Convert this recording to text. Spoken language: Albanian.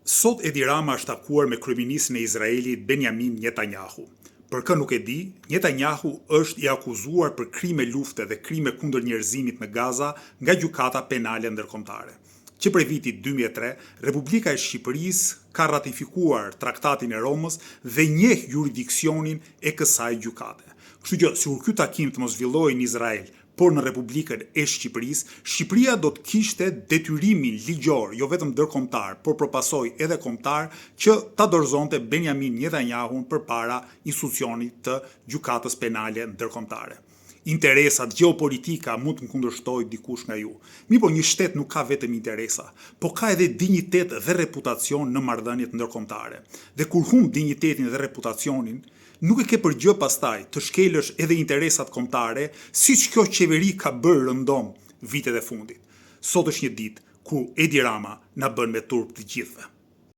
Sot Edi Rama është takuar me kryeministrin e Izraelit Benjamin Netanyahu. Për kë nuk e di, Netanyahu është i akuzuar për krime lufte dhe krime kundër njerëzimit në Gaza nga Gjykata Penale Ndërkombëtare. Që prej vitit 2003, Republika e Shqipërisë ka ratifikuar Traktatin e Romës dhe njeh juridiksionin e kësaj gjykate. Kështu që, sikur ky takim të mos zhvillohej në Izrael, por në Republikën e Shqipërisë, Shqipëria do të kishte detyrimin ligjor, jo vetëm ndërkombëtar, por për pasojë edhe kombëtar, që ta dorëzonte Benjamin Netanyahun përpara institucionit të Gjykatës Penale Ndërkombëtare. Interesat, gjeopolitika mund të më kundërshtojë dikush nga ju. Mirëpo një shtet nuk ka vetëm interesa, po ka edhe dinjitet dhe reputacion në marrëdhëniet ndërkombëtare. Dhe kur humb dinjitetin dhe reputacionin, Nuk e ke për gjë pastaj të shkelësh edhe interesat kombëtare, siç kjo qeveri ka bërë rëndom vitet e fundit. Sot është një ditë ku Edi Rama na bën me turp të gjithëve.